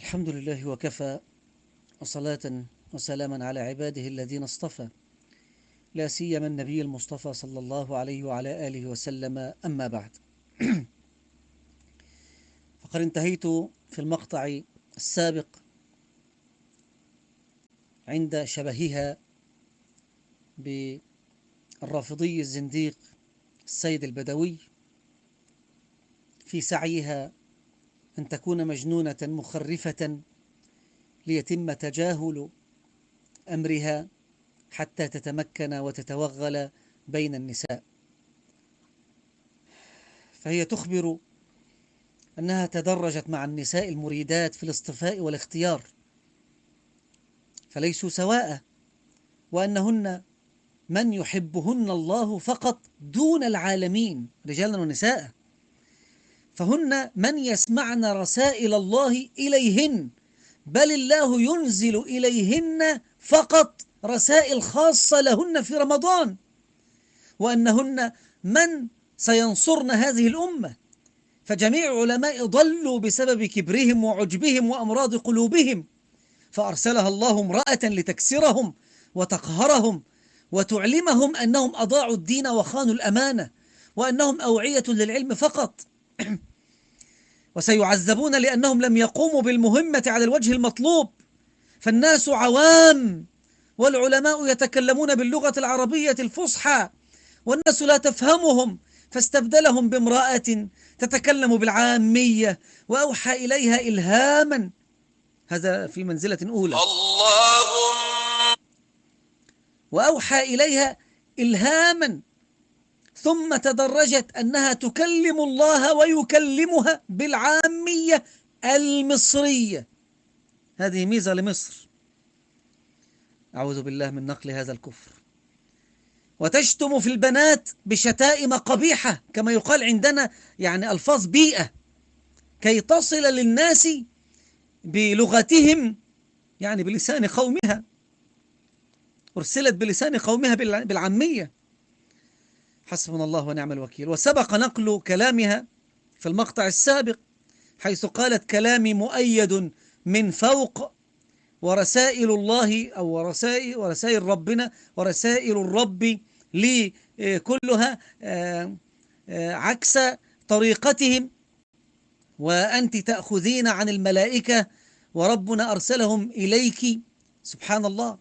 الحمد لله وكفى، وصلاة وسلاما على عباده الذين اصطفى، لا سيما النبي المصطفى صلى الله عليه وعلى آله وسلم. أما بعد، فقد انتهيت في المقطع السابق عند شبهها بالرافضي الزنديق السيد البدوي في سعيها أن تكون مجنونة مخرفة ليتم تجاهل أمرها حتى تتمكن وتتوغل بين النساء. فهي تخبر أنها تدرجت مع النساء المريدات في الاصطفاء والاختيار، فليسوا سواء، وأنهن من يحبهن الله فقط دون العالمين رجالا ونساء، فهن من يسمعن رسائل الله إليهن، بل الله ينزل إليهن فقط رسائل خاصة لهن في رمضان، وأنهن من سينصرن هذه الأمة. فجميع علماء ضلوا بسبب كبرهم وعجبهم وأمراض قلوبهم، فأرسلها الله امرأة لتكسرهم وتقهرهم وتعلمهم أنهم أضاعوا الدين وخانوا الأمانة، وأنهم أوعية للعلم فقط، وسيعذبون لأنهم لم يقوموا بالمهمة على الوجه المطلوب. فالناس عوام، والعلماء يتكلمون باللغة العربية الفصحى، والناس لا تفهمهم، فاستبدلهم بامرأة تتكلم بالعامية، وأوحى إليها إلهاما، هذا في منزلة أولى، وأوحى إليها إلهاما، ثم تدرجت أنها تكلم الله ويكلمها بالعامية المصرية. هذه ميزة لمصر، أعوذ بالله من نقل هذا الكفر. وتشتم في البنات بشتائم قبيحة، كما يقال عندنا، يعني ألفاظ بيئة، كي تصل للناس بلغتهم، يعني بلسان قومها، أرسلت بلسان قومها بالعامية. حسبنا الله ونعم الوكيل. وسبق نقل كلامها في المقطع السابق، حيث قالت: كلامي مؤيد من فوق، ورسائل الله أو ورسائل ربنا ورسائل الرب لي كلها عكس طريقتهم، وأنت تأخذين عن الملائكة وربنا أرسلهم إليك. سبحان الله.